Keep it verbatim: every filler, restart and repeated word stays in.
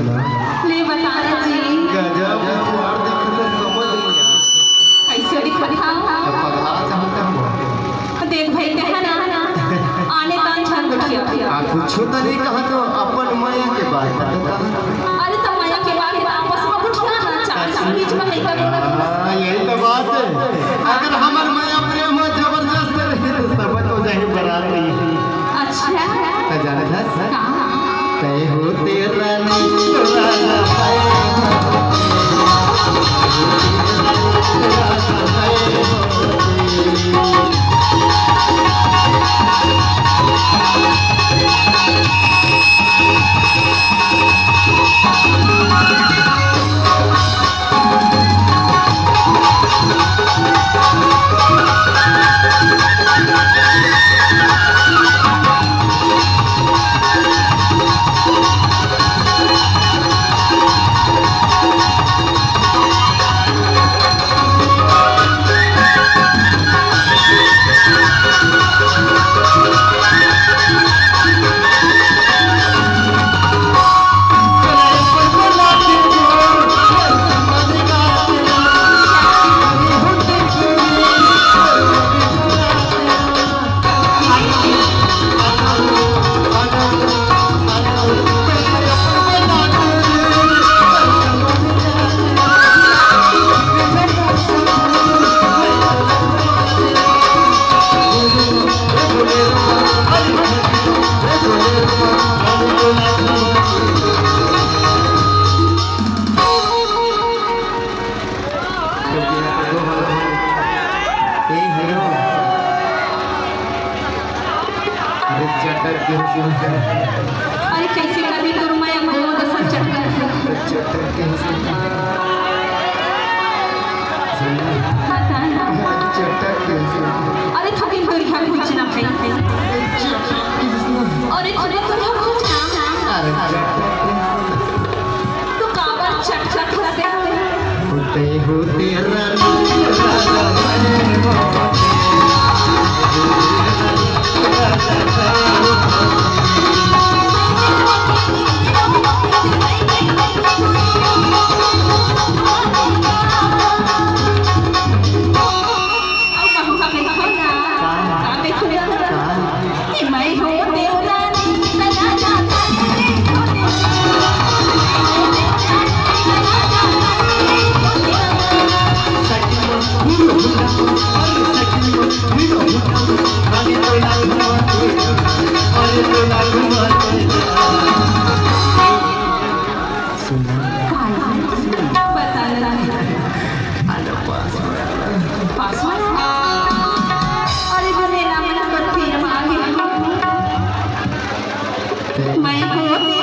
ले बता ना जी। गजब, तोर दिखत हे, समझ नइ आत। कइसे दिखत हँव? अब पगला चाहत हँव। देख भई, तें ह ना, आने तान झन गोठिया। आ, कुछू त नइ कहँव, तो अपन मया के बात बता। अरे, त मया के बात त आपस म गोठियाना चाही, बीच म लइका बोलत हस। हाँ, यही तो बात हे। अगर हमर मया प्रेम ह जबरदस्त रही, त सब तो जाही बरात। अच्छा। त जानत हस? का? तय हो तेरा नहीं, तोरा ना पाए। ए हीरो, अरे चटर के हीरो। अरे कइसे कभी तोर मया गोद असन चटर। चटर के हीरो। सुन ना। बता ना। चटर के हीरो। अरे थोकिन दूरिहा खींच ना भई। चटर के हीरो। अरे थोकिन दूरिहा खींच ना। अरे चटर के हीरो। तो काबर चटचट होथे? होते होते रानी। अब कहूँ का देखो ना, का देखो ना? मैं हूँ देवरानी, तना जाता है, सुना। काय? बता ना। पासवर्ड? अरे, वो मेरा मन पर फिर मांगे। मैं हूँ